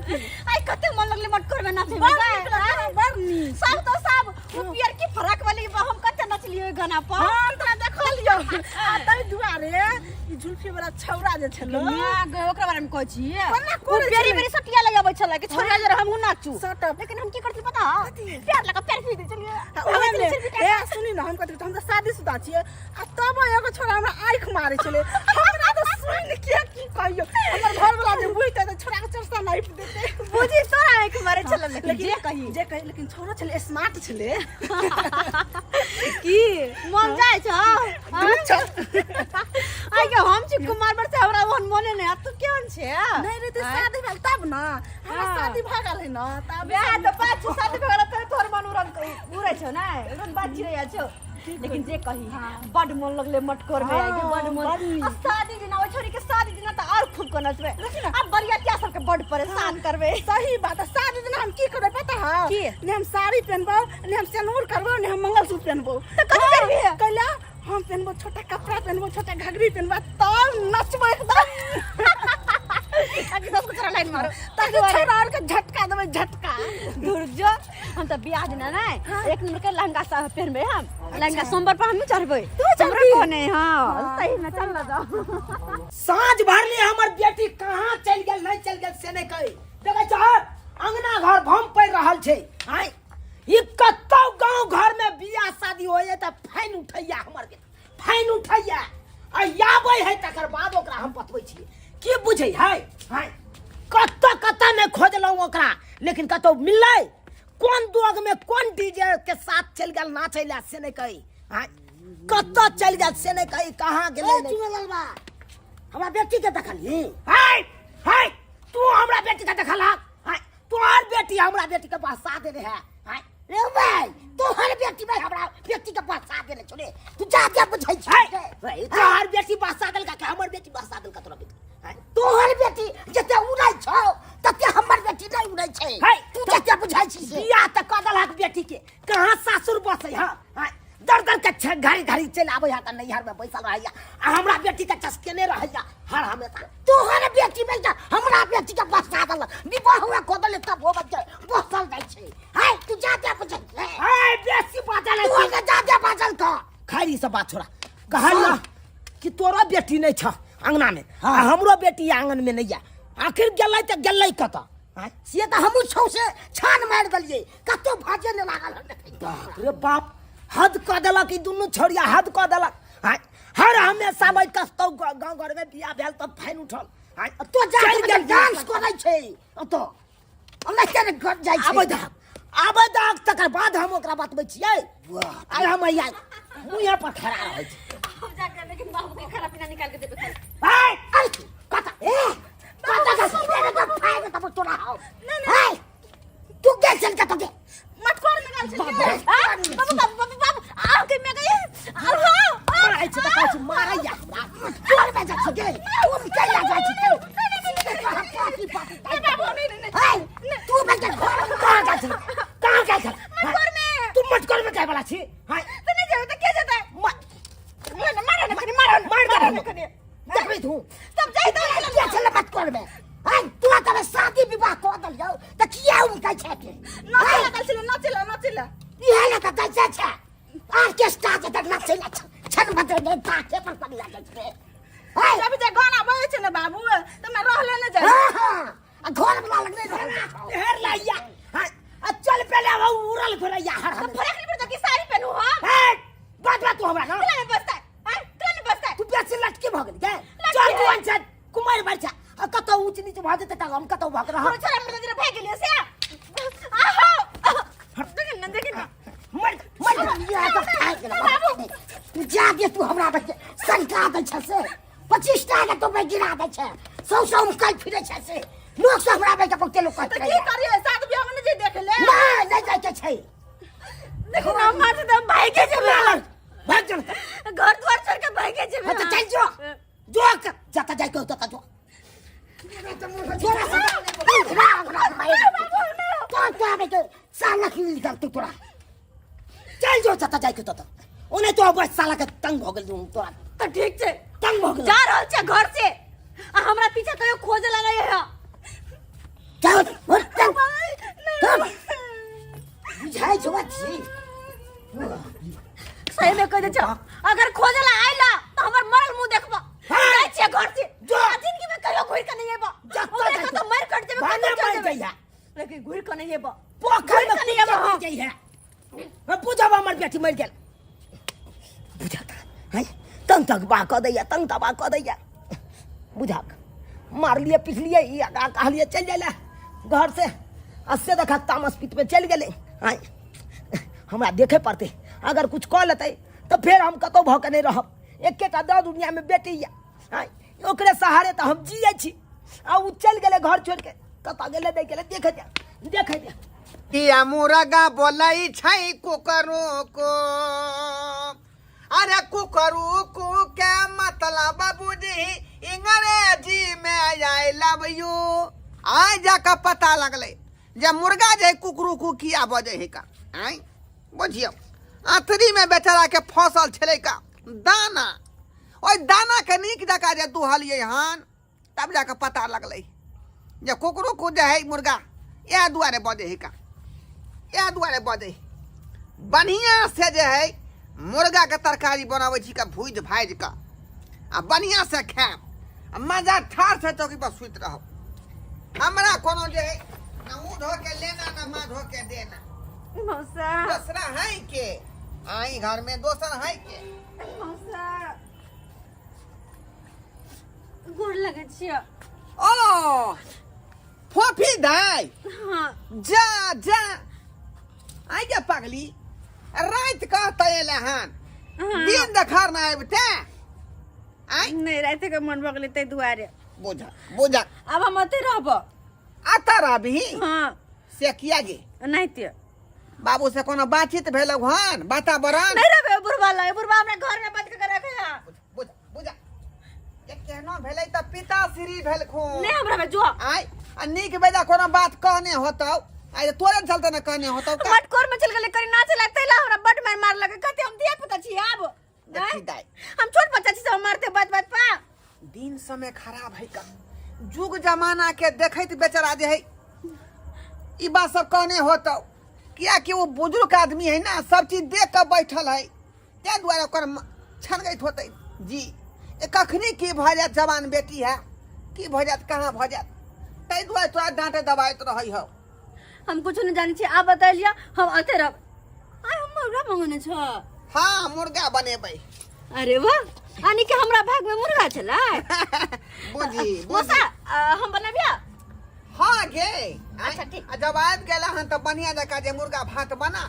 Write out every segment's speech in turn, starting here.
आई कते मन लगले मटकोर में नाचे बड़ नीक लगलै, बड़ नीक। सब तो सब उ पियर की फराक वाली बा, हम कते नचलिए ओइ गाना पर। हम तोरा देखलियौ। आ ताहि दुआरे ई जुल्फी वाला छौड़ा जे छलो, माँ गे, ओकरा बारे में कहै छी। कोना उ करै बेरी छलै? बेरी सटिया लग अबै छलै कि छोड़िया जरा हमहूँ नाचू। सटप। लेकिन हम की करती पता? पैर लगा पैर खींच दै छलियै। आ ओहे ने, हे सुनी ने, हम कथी, हम तऽ शादीशुदा छियै आ तब एगो छोड़ा हमरा आँखि मारै छलै। हमरा तऽ सुनि के की कहियौ, हमर घरवला जे बुझतै तऽ छोड़ा के चरसा नापि देतै। बुझी तोरा आँखि मारै छलै, लेकिन जे कही जे कही, लेकिन छोड़ो छलै, स्मार्ट छलै। की मन जाइ छ? दूर छल। आइ के हम छी कुमार पर से हमरा ओहन मने नहि आ तू केहन छे? नहि रे, तऽ शादी भेल तब ने हमरा। शादी भऽ गेल है ने तब। वएह तऽ बात छै, शादी भऽ गेल तऽ तोहर मन उड़न उड़ै छौ ने, उड़न बात चिड़ैया छौ। लेकिन जे कही, बड मन लगले मटकोर में आइ के, बड मन। बड नीक। आ शादी दिना, ओइ छोरी के शादी दिना तऽ और खूब के नचबै आ बरियातिया सबके बड परेशान करबै। सही बात है। शादी दिन हम की करबै पता है? की? ने हम साड़ी पहनबो, ने हम सिन्दूर करबो, ने हम मंगलसूत्र पहनबो। तऽ कथी करबिही? कैला हम पहनबो छोटा कपड़ा, पहनबो छोटा घघरी पहनबो, तब नचबो एकदम। आगे 10 को छोरा लाइन मारो। ताकि छोरा और के झटका देबै, झटका। दूर जो, हम तऽ बियाह दिना नै एक नंबर के लहंगा सब पहनबै हम। लहंगा सोमवार पर हमहूँ चढ़बै। तू चढ़बी? हमरा कोने। हाँ, सही में चल ना जाओ। साँझ भरले हमर बेटी कहाँ चलि गेल, नहीं चलि गेल से नहीं कही। देखै छह अंगना घर भम पड़ि रहल छै। आँय, ई कतौ गाँव घर में बियाह शादी होइए तऽ फाइन उठैया हमर बेटी, फाइन उठैया आ आबै है तकर बाद ओकरा हम बतबै छियै। की बुझै है? आँय, कतऽ कतऽ नहि खोजलहुँ ओकरा, लेकिन कतौ मिललै? कोन दोग में कोन डीजे के साथ चलि गेल नाचै लए से नहि कही। आँय, कतऽ चलि गेल से नहि कही, कहाँ गेलै नहि। चुनेलाल बा, हमरा बेटी के देखलही? हाय हाय, तू हमरा बेटी के देखल हक? हाय, तोहर बेटी हमरा बेटी के बहसा देने है। हाय रे भाई, तोहर बेटी भाई हमरा बेटी के बहसा देने छो रे, तू जा जा बुझै छी। हाय, तोहर बेटी बहसा देलका कि हमर बेटी बहसा देलका तोरा बेटी? हाय, तोहर बेटी जते उड़ै छौ तते हमर बेटी नहि उड़ै छै। हाय, तू जते बुझै छी से। बियाह तऽ कऽ देलक बेटी के, कहाँ सासुर बसै हँ? हाय, दर दर के घड़ी घड़ी चलि आबै है तऽ नैहर में बैसल रहैया आ हमरा बेटी के चसकेने रहैया हर हमेशा। तोहर बेटी बेटा हमरा बेटी के बसा देलक, विवाह हुआ कऽ देलक, तब होबे के बसल जाइ छै। हाय, तू जा जा बुझै छी। हाय, बेसी बाजल तू अगर जा जा बाजल कऽ। खैर, ई सब बात छोड़ा। कहलियौ कि तोरो बेटी नहि छ अंगना में आ हमरो बेटी आंगन में नहीं है, आखिर गेलै तऽ गेलै कतऽ? आँय? से तऽ हमहूँ छौ से छान मारि देलियै, कतौ भाजे नहि लागल हन देखै। बाप रे बाप, हद कऽ देलक ई दुनू छोड़िया, हद कऽ देलक। आँय, हर हमेशा भाई कतौ गाँव घर में बियाह भेल तब फाइन उठल। आँय, तो जा चलि गेल। डांस करै छै ओतऽ, ओनाहिते ने घर जाइ छै। आबै दहक, आबै दहक, तकर बाद हम ओकरा बतबै छियै। आइ हम हैया मुँहे पर खड़ा रहै छी। हम जाके लेकिन बाबू के खाना पीना निकाल के देबै। आँय, अरे कतऽ ए कतऽ के सीधे ने तऽ फाड़ि देबौ तोरा हौ। हे, तू गेल चल कतऽ गे? मटकोर में गेल छलियै। आ, बाबू बाबू बाबू बाबू आओ के में गई आओ आओ। मारै छै तऽ कहै छी मारैया हमरा। तोर में जाइ छी गे, तू कैला जाइ छी गे? सीधे तोरा पाटी पाटी। बाबू, नहीं नहीं नहीं। हे, तू बेटा घर में कहाँ जाइ छी, कहाँ जाइ छी? मटकोर में। तू मटकोर में जाय वाला छी? हाँ। तो नहीं जावे तो के जाता है? मार मारो ना कनी, मारो ना, मार मारो दे ना कनी। देखबै तू। सब जाय तो किया छलै मटकोर में? हे, तोरा तबे शादी विवाह कऽ देलियौ तऽ किया उनकै छै के? नाचे लागल छलै, नाचे ला, नाचे ला। इहे लए तऽ दै छै ऑर्केस्ट्रा जे तऽ नाचै ला छन बजै ने ताके पर पड़ि जाइ छै। हे, जब जे गाना बजै छै ने बाबू, तऽ हमरा रहले नहि जाइ। हाँ हाँ, आ घर वाला लग नहि रहल छौ। हेर लाइया। हाँ, आ चल पहले अब उड़ल फिरैया हर तो हमेशा। फरक नहीं पड़ता कि साड़ी पहनू हम। हे, बात बात तू हमरा ना। तोरा नहीं बचता है, हाँ? तोरा नहीं बचता है। तू बेसी लटकी भऽ गेल गे। लटकी चल है। तू अंचल कुमार भर छ आ कतौ ऊंच नीच भऽ जेतै तऽ हम कतौ भग रह। तोरा छोरा मेरे भाग गेलियै से। आहो, देखिन ना, देखिन ना। मर मर। इएह तऽ खाइ गेलै बाबू। तू जा दे, तू हमरा बच्चे सनका दै छै से 25 टाका के तो गिरा दै छै, सौ सौ में कल फिरै छै से लोक सब हमरा बेटा बहुते लोक तऽ कहै की करियै, सात बियाह में नहि जे देख ले। नहि, नहि जाइके छै। देखिन ना, मार दे तो भाग जेबै। भाग चल। घर द्वार छोड़ के भाग जेबै। हाँ, तऽ चल जो जो, जतऽ जाइके होतौ ततऽ जो। तोरा से राम राम माय तो तो आबे के साला की निकल तू तोरा चल जो जतऽ जाइके होतौ ततऽ। ओने तो बस साला के तंग भऽ गेल तोरा। तऽ ठीक छै, तंग भऽ गेल। जा रहल छै घर से आ हमरा पीछा कहियो खोजला नहीं है। चल। नहीं हेब पोखर में नहीं कूद हेब के जाइ है। हम बुझब हमर बेटी मरि गेल बुझत है तंग तकबा कऽ दैया, तंग तबा कऽ दैया। बुझक मारलिए पिटलिए ई आगा कहलिए चलि जाइ लए घर से, आ से देख तामस पीत पे चलि गेलै। आँय हमरा देखे पड़तै, अगर कुछ कऽ लेतै तऽ फेर हम कतहु भऽ के नहि रहब। एकेटा दऽ दुनियामे बेटी यऽ, आँय ओकरे सहारे तऽ हम जियै छी, आ ओ चलि गेलै घर छोड़ि के, कतऽ गेलै नहि गेलै देखे दे, देखे दे। किया मुर्गा बोलै छै कुकरू को, अरे कुकरू कु के मतलब बुझी अंग्रेजी में I love you. आइ जाके पता लगलै जे मुर्गा जे कुकरू कु किया बजै है का। आइ बुझियौ अथरी में बेचारा के फसल छलै का दाना, ओहि दाना के नीक जकाँ जे दुहलियै हन तब जाके पता लगलै जे कुकरू कु जे है मुर्गा इएह दुआरे बजै है का, इएह दुआरे बजै। बढ़िआँ से जे है मुर्गा के तरकारी बनाबै छी का भूजि भाजि कऽ आ बढ़िआँ से खायब आ मजा ठाढ़ से चौकी पर सुति रहब। हमरा कोनो जे है न ऊ धो के लेना न माँ धो के देना। मौसा दोसरा है के आई घर में, दोसर है के। मौसा गोर लगै छियै। ओ फोफी दाई। हाँ। जा जा आई जा पगली, रात कहते एले हन। हाँ। दिन देखार ना आबते। आई नहीं रात के मन भऽ गेलै ताहि दुआरे। बुझा बुझा आब हम ओतै रहब। आता रहबही? हाँ। से किया गे? एनाहिते। बाबू से कोनो बातचीत भेल हन वातावरण? नहीं रहबै बुढ़बा लग, बुढ़बा हमरा घर में बंद कऽ रखे है। बुझ बुझ जे केहनो भेलै तऽ पिताश्री भेलखुन। नहीं हम रहबै जो। आइ आ नीक बेजा कोनो बात कहने होतौ, आइ तोरे चलते ने कहने होतौ का? मटकोर में चल गेलै करी नाचे ला तैला हमरा बड मार मार लगे, कहते हम धिया पुता छी आब। देखी दाइ। हम छोट बच्चा छी सब मारते बात बात पा। दिन समय खराब है का, जुग जमाना के देखैत बेचारा जे है ई बात सब कहने होतौ, कियाकि वो बुजुर्ग आदमी है ना, सब चीज देख के बैठल है, ताहि दुआरे ओकर छनगैत होतै जी ए कखनी की भऽ जायत, जवान बेटी है की भऽ जायत कहाँ भऽ जायत, ताहि दुआरे तोरा डाँटे दबाइत रहै हौ। हम कुछ नहीं जानै छी, आप बता लिया हम आते रहब। आइ हम मुर्गा मंगने छ। हाँ मुर्गा बनेबै। अरे वाह, यानी कि हमरा भाग में मुर्गा छलै। बुझी, बुझी। मौसा, हम बनाबिया? हाँ गे। अच्छा, ठीक। आ जब आबि गेला हन तऽ बढ़िया जकाँ जे मुर्गा भात बना।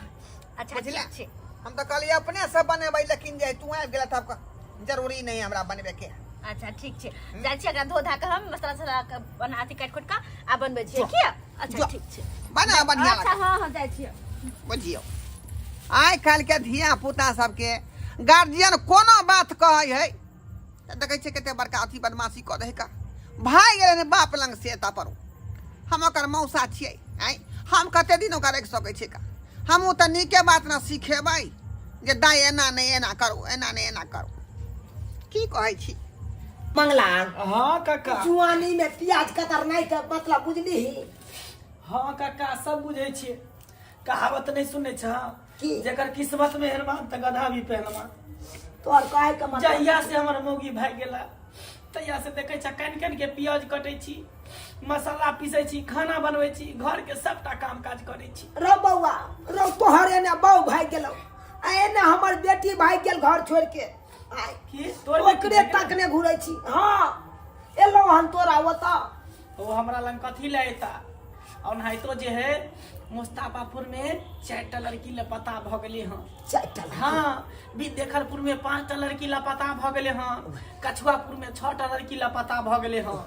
अच्छा, बुझले? ठीक छै। हम तऽ कहलियै अपने से बनेबै, लेकिन जे तू आबि गेला तब जरूरी नहीं हमरा बनबे के। अच्छा ठीक छै, जाइ छी एकरा धो धा के हम मसाला तसाला के बना अथी काटि खोटि के आ बनबै छियै जो। की? अच्छा जो। ठीक छै, बना बढ़िया अच्छा लगा। हाँ हाँ जाइ छियै। बुझियौ आइ काल्हि के धिया पुता सबके गार्जियन कोनो बात कहै है तऽ देखै छियै कते बड़का अथी बदमाशी कऽ दै का, भागि गेलै ने बाप लग से। तऽ पर हम ओकर मौसा छियै, आँय हम कते दिन ओकरा राखि सकै छियै का? हमहूँ तऽ नीके बात ने सिखेबै जे दाइ एना नहि एना करू, एना नहि एना करू। की कहै छी मंगला? हाँ काका। जुआनी में प्याज कतरनाइ के मतलब बुझली? हाँ काका सब बुझै छियै। कहावत नहीं सुनै छ की? जेकर किस्मत में हेलमान तऽ गधा भी पहलवान। तोहर कहै के मतलब? जहिया से हमर मौगी भागि गेला तहिया से देखै छ कनि कनि के प्याज कटै छी, मसाला पीसै छी, खाना बनबै छी, घर के सबटा काम काज करै छी। रौ बौआ रौ, तोहर एने बौ भागि गेलौ आ एने हमर बेटी भागि गेल घर छोड़ि के। आइ की तोर बेटी ओकरे भागि गेलौ? तकने घुरै छी। हाँ एलौ हन तोरा ओतऽ। ओ हमरा लग कथी लए एता? ओनाहितो जे है मुस्ताफापुर में 4टा लड़की लापता भऽ गेलै हँ। 4टा लड़की? हाँ, विद्याखरपुर में 5टा लड़की लापता भऽ गेलै हँ, कछुआपुर में 6टा लड़की लापता भऽ गेलै हँ।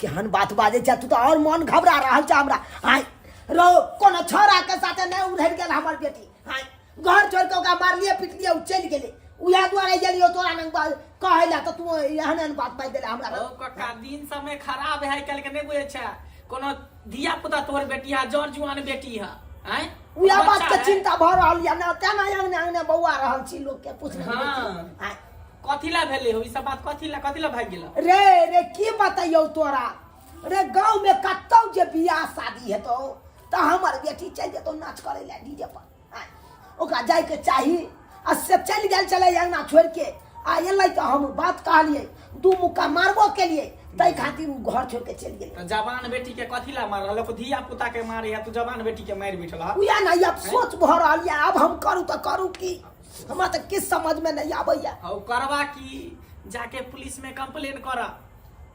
केहन बात बाजै छै तू, तऽ और मन घबरा रहल छै हमरा। आइ रौ कोनो छोरा के साथे नहि उधरि गेल हमर बेटी। आइ घर छोड़ि कऽ ओकरा मारलियै पिटलियै, ओ चलि गेलै, उएह दुआरे गेलियौ तोरा लग कहै लए, तऽ तू एहन एहन बात बाजि देले हमरा। ओ कक्का दिन समय खराब है आइ काल्हि के, नहीं बुझै छै कोनो धिया पुता तोहर बेटी है, जर जुआन बेटी है। आँय? उएह बात बच्चा के है। चिंता भऽ रहल यऽ ने, तेना अंगने अंगने बौआ रहल छी लोक के पूछने। हाँ। आँय? कथी ला भेलै हो ई सब बात, कथी ला कथी ला भागि गेल रे? रे की बतैयौ तोरा रे, गाँव में कतौ जे बियाह शादी हेतौ तऽ हमर बेटी चलि जेतौ नाच करै लए डीजे पर। आँय, ओकरा जाइके चाही आ से चलि गेल छलै अंगना छोड़ि के, आ एलै तऽ हम बात कहलियै, 2 मुक्का मारबो केलियै, ताहि खातिर उ घर छोड़ के चलि गेलै। तऽ जवान बेटी के कथी ला मारल? लोक धिया पुता के मारे है, तू जवान बेटी के मारि बैठल हऽ। उएह ने आब सोच भऽ रहल यऽ, आब हम करू तऽ करू की, हमरा तऽ किछु समझमे नहि आबैया। हौ करबा की, जाके पुलिस में कंप्लेन कर।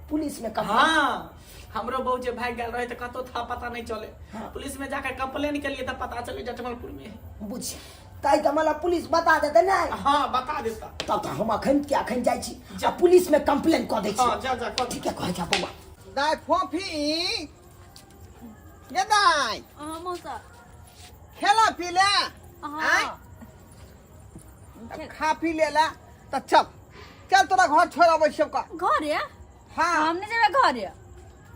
पुलिस में कंप्लेन? हाँ, हमरो बहू जे भागि गेल रहे तऽ कतौ था पता नहीं चले। हाँ। पुलिस में जाके कंप्लेन के लिए तऽ पता चले जटमलपुर में है। बुझ ताहि के मतलब पुलिस बता देते नहीं? हाँ, बता देता। तब तऽ हम अखन के अखन जाइ छी आ पुलिस में कंप्लेन कऽ दै छी। हाँ, जा जा कर। ठीके कहै छै बौआ। दाय फोफी गे दाय। हाँ मौसा। खेला पी ले? हाँ। आँय? खा पी लेला तऽ चल चल, तोरा घर छोड़ अबै छियौ का। घरे? हाँ। हम नहीं जेबै घरे।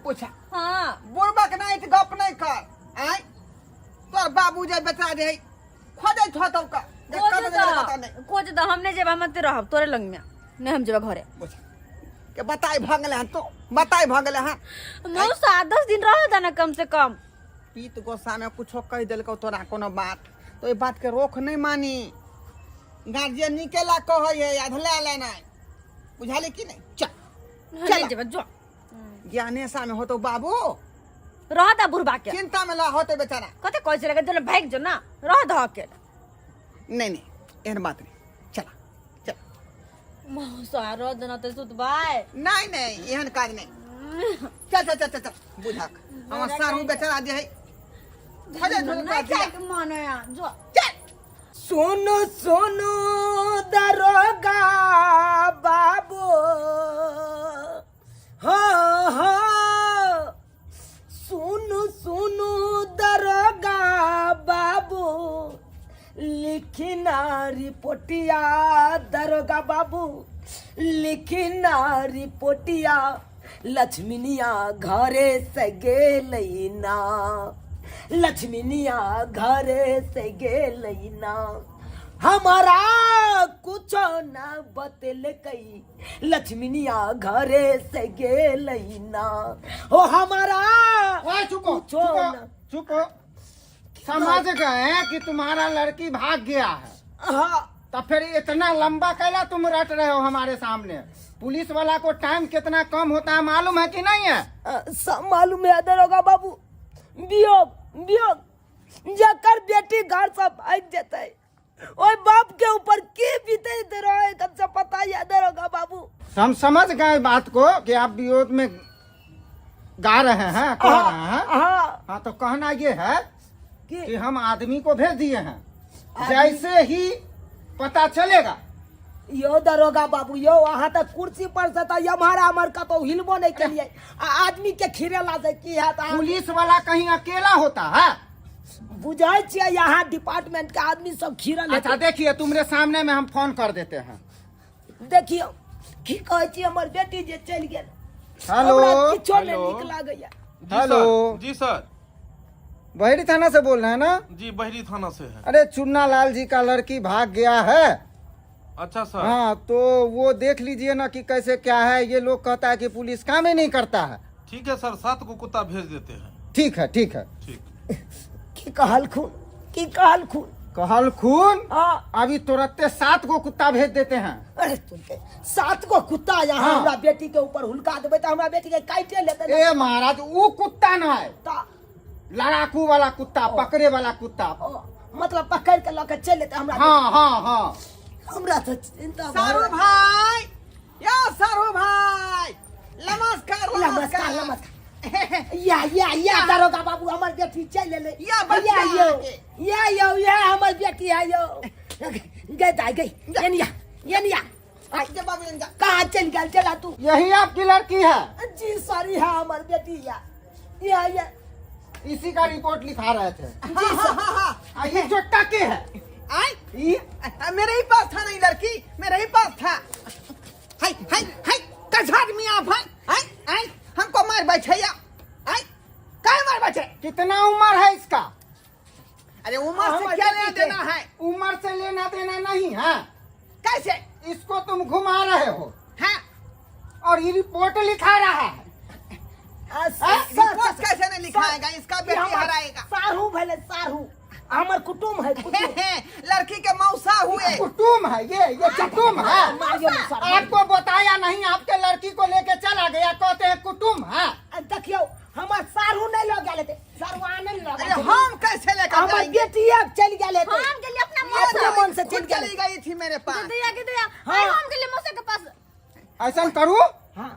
पूछा। हाँ। बुढ़बा के नहीं तऽ गप नहीं कर। आँय, तोर बाबू जे बेटा जे है खोजैत होतौ का जे खोज कतऽ गेलै पता नहि। खोज दऽ, हम नहीं जेबै, हम एते रहब तोरे लग में, नहीं हम जेबै घरे। पूछा के बताई भऽ गेलै हन, तो बताई भऽ गेलै हन। मौसा, 10 दिन रह दे ना कम से कम। पीत गोस्सा में कुछो कहि देलकौ तोरा कोनो बात तो ओहि बात के रोक नहीं मानी। गार्जियन नीके ला कहै है, अधला ला नहीं, बुझाली कि नहीं? चल। नहीं चल। जेबै जो। ज्ञानेशा में होतो बाबू। रह दा बुढ़बा के। चिंता में ला होते बेचारा। कते कहै छलै के भागि जो ना, रह दह के। नहीं नहीं, एहन बात नहीं, चला चल। मौसा, रह देना ते सुतबै। नहीं नहीं, एहन काज नहीं, चल चल चल चल चल। बुझक हमर सारू बेचारा जे है खोजैत होतौ नहीं तोरा। जाइके मन है जो। चल। सुनो सुनो दरोगा बाबू, हो हो, सुनो सुनो दरोगा बाबू, लिखना रिपोर्टिया, दरोगा बाबू लिखना रिपोर्टिया, लक्ष्मीनिया घरे से गेलै ना, लक्ष्मीनिया घरे से गेलै ना, हमारा कुछो न बतलकै, लक्ष्मीनिया घरे से गेलै ना, हो हमारा ओए चुप हो, कुछो चुप हो, न। चुप हो। समझ गए कि तुम्हारा लड़की भाग गया है। हाँ। तो फिर इतना लंबा कैला तुम रट रहे हो हमारे सामने? पुलिस वाला को टाइम कितना कम होता है मालूम है कि नहीं है? सब मालूम है दरोगा बाबू। वियोग वियोग जकर बेटी घर से भाग जतै ओहि बाप के ऊपर की बीतैत रहे तब से पता है दरोगा बाबू। हम समझ गए बात को कि आप विरोध में गा रहे हैं, कह रहे हैं। हाँ। हाँ, तो कहना ये है कि कि हम आदमी को भेज दिए हैं, जैसे ही पता चलेगा। यो दरोगा बाबू यो, अहाँ तऽ कुर्सी पर से तऽ एम्हर आम्हर कतौ हिलबो नहीं केलियै आ आदमी के खिरेला से की हैत अहाँ? पुलिस वाला कहीं अकेला होता है? बुझै छियै यहाँ डिपार्टमेंट के आदमी सब खिरल अच्छा हेतै। देखिए, तुम्हारे सामने में हम फोन कर देते हैं। देखियौ की कहै छी, हमर बेटी जे चलि गेल। हेलो। हमरा किछो नहि हेलो। नीक लागैया। जी हेलो। सर, जी सर। बहरी थाना से बोल रहे हैं ना? जी, बहरी थाना से है। अरे चुन्ना लाल जी का लड़की भाग गया है। अच्छा सर। हाँ, तो वो देख लीजिए ना कि कैसे क्या है। ये लोग कहता है कि पुलिस काम ही नहीं करता है। ठीक है सर, 7 को कुत्ता भेज देते हैं। ठीक है ठीक है। ठीक। की कहलखुन, की कहलखुन? कहल खून। हाँ। अभी तुरंते 7 गो कुत्ता भेज देते हैं। अरे तुमके 7 गो कुत्ता यहाँ हाँ। हमरा बेटी के ऊपर हुलका देबै तऽ हमरा बेटी के काटे लेतै। ए महाराज, वो कुत्ता ना है, तऽ लड़ाकू वाला कुत्ता, पकड़े वाला कुत्ता। ओ, मतलब पकड़ के लऽ के चलि एतै हमरा। हाँ हाँ हाँ। हमरा तऽ चिंता भऽ सारू रहल। भाई, यो सारू भाई, नमस्कार। नमस्कार नमस्कार। या या या दरोगा बाबू, हमर बेटी चलि एलै। या बच्चा या यौ, के। या यौ, या हमर बेटी है यौ। गई दाई गई, एनिया एनिया। जे बाबू एन जा। कहाँ चलि गेल? चला तू। यही आपकी लड़की है? जी सॉरी, है हमर बेटी। या या या इसी का रिपोर्ट लिखा रहे थे। जी सर। हाँ हाँ। आ, ये चोट्टा के है? आई ये मेरे ही पास था नहीं, लड़की मेरे ही पास था। हाय हाय हाय, कैसा आदमी आप हैं? आई आई हमको मार बैठे या आई काय मार बैठे? कितना उम्र है इसका? अरे उम्र से हमारे क्या लेना बेटी के। देना है? उम्र से लेना देना नहीं है। कैसे? इसको तुम घुमा रहे हो। हाँ। और ये रिपोर्ट लिखा रहा है। आ, सर, रिपोर्ट सर, कैसे नहीं लिखाएगा? इसका ई बेटी हमर हराएगा। साढ़ू भेलै, साढ़ू। हमर कुटुम है कुटुम। लड़की के मौसा हुए। कुटुम है ये कुटुम है। मारियो मौसा। आपको बताया नहीं, आपके लड़की को लेके चला गया, कहते हैं कुटुम है। आ, देखियौ हमर सारू नहीं लग गेल हेतै, सारू अहाँ नहीं लग अरे हम कैसे लेकर हमर जाएंगे? बेटी अब चलि गेल हेतै। हम गेलियै अपना मौसा। अपने मन से चलि खुद गेल। चली गई थी मेरे पास। दीदिया के दीदिया, हाँ। आइ हम गेलियै मौसा के पास। ऐसा करू, हाँ।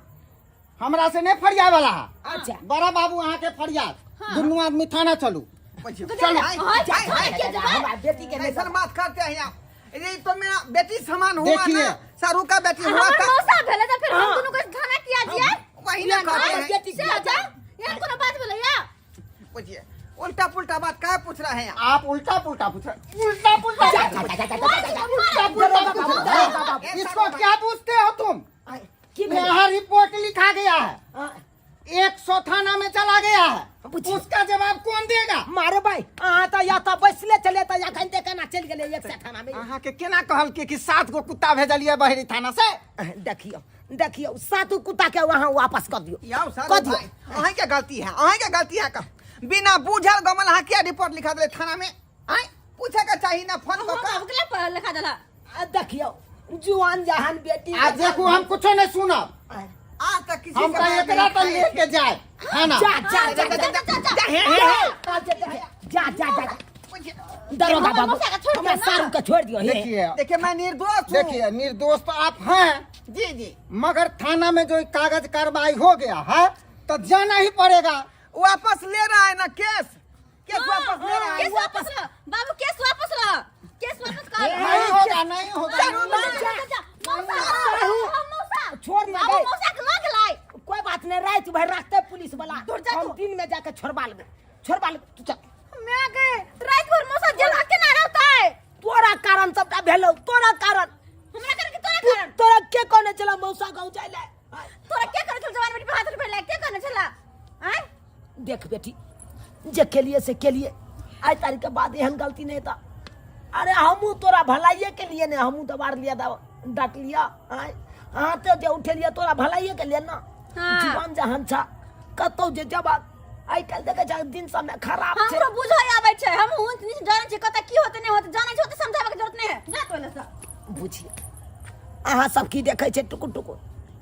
हमरा से नहीं फरिया वाला है। अच्छा। बड़ा बाबू अहाँ के फरियाद, दुनू आदमी थाना चलू। चलो। हाय, हाय, हाय। हमरा बेटी के नहीं ऐसा बात करते हैं आप? ये तो मेरा बेटी समान हुआ देखिए। ना, सारू का बेटी हुआ हमर था। मौसा भेलै तऽ फेर हम दुनू के थाना किया जियै? वही ना कहते हैं। बेटी से जा, एहन कोनो बात भेलै या? पूछिए, उल्टा पुल्टा बात क्या पूछ रहे हैं आप? आप उल्टा पुल्टा पूछ रहे, उल्टा पुल्टा जा, जा, जा, जा, जा, जा, जा, जा। उल्टा पुल्टा पूछ रहे हैं। इसको क्या पूछते हो तुम? की भेलै? यहाँ रिपोर्ट लिखा गया है, हाँ। 100 थाना में चला गया है, पूछिए। उसका जवाब कौन देगा? मारे भाई, अहाँ तऽ या तऽ बैसले छलियै तऽ एखन ते केना चलि गेलै एक सए थाना में? अहाँ के केना कहल के कि 7 गो कुत्ता भेजलिए बहरी थाना से? देखियौ देखियौ, सातू कुत्ता के वहाँ वापस कर दियौ। याओ सारू कर दियौ। भाई, अहीं के गलती है, अहीं के गलती है। का बिना बूझल गमल अहाँ क्या रिपोर्ट लिखा दिले थाना में? आय पूछे के चाही ना फोन हम कऽ बाबू के लिए लिखा देला। आ, देखियौ जुआन जहान बेटी। आज देखू हम कुछो नहीं सुनब। आ तक किसी हम के तो बारे में एकरा तो नहीं लेके जाए थाना। जा जा जा जा जा जा जा जा जा जा। पूछिए। दरोगा हमर बाबू, मौसा के छोड़ हमरा दियौ ना। सारू के छोड़ दियौ। हे। देखिए देखिए मैं निर्दोष हूँ। देखिए निर्दोष तो आप हैं। जी जी। मगर थाना में जो कागज कार्रवाई हो गया है तो जाना ही पड़ेगा। वापस ले रहा है ना केस, केस वापस ले रहा है। केस वापस लो बाबू, केस वापस लो, केस वापस कर। नहीं होगा, नहीं होगा। मौसा, मौसा छोड़ ना बाबू, गए। मौसा के लग लाए। कोई बात नहीं, रात भर रखते पुलिस वाला, दूर जा हम तू। दिन में जाके छोड़वा लेबे, छोड़वा लेबे। तू चल। मैं गए रात भर मौसा जेल के ना रहता है। तोरा कारण सबटा भेलौ, तोरा कारण। हमरा कारण के तोरा तू- कारण? तोरा के कहने छला मौसा गाँव जाय ले? तोरा के कहने छल जवान बेटी पे हाथ उठबै ले? के कहने छला? आँय? देख बेटी, जे केलिए से केलिए, आइ तारीख के बाद एहन गलती नहीं था। अरे हमहूँ तोरा भलाइए के लिए ने हमहूँ दबार लिया, डांट लिया। आँय अहाँ तो जे उठेलिए तोरा भलाइए के लिए ना। हाँ। जीवन जहान छा कतौ जे जवाब आइ काल्हि देखै छ दिन समय खराब छै। हमरो बुझै आबै छै, हम ऊंच नीच जानै छी, कतऽ की होतै नहि होतै जानै छी, ओते समझाबै के जरूरत नहि है। जा तोरे से। बुझिए अहाँ सब की देखै छै टुकुर टुकुर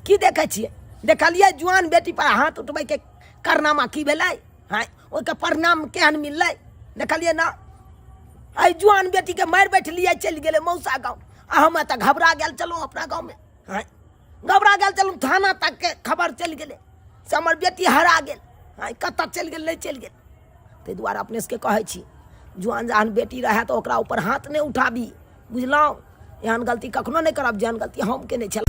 की देखै छियै? देखलियै जुआन बेटी पर हाथ उठबै के कारनामा की भेलै? हाँ, ओहिके परिणाम केहन मिललै देखलियै ना? एहि जुआन बेटीके मारि बैठलियै, चलि गेलै मौसा गाँव, आ हम एतऽ घबरा गेल छलहुँ अपना गाँवमे। हाँ, घबरा गेल छलहुँ, थाना तकके खबर चलि गेलै से हमर बेटी हरा गेल। हाँ, कतऽ चलि गेल नहि चलि गेल। ताहि दुआरे अपने सबके कहै छी जुआन जहान बेटी रहए तऽ ओकरा ऊपर हाथ नहि उठाबी, बुझलहुँ? एहन गलती कखनो नहि करब जेहन गलती हम केने छलहुँ।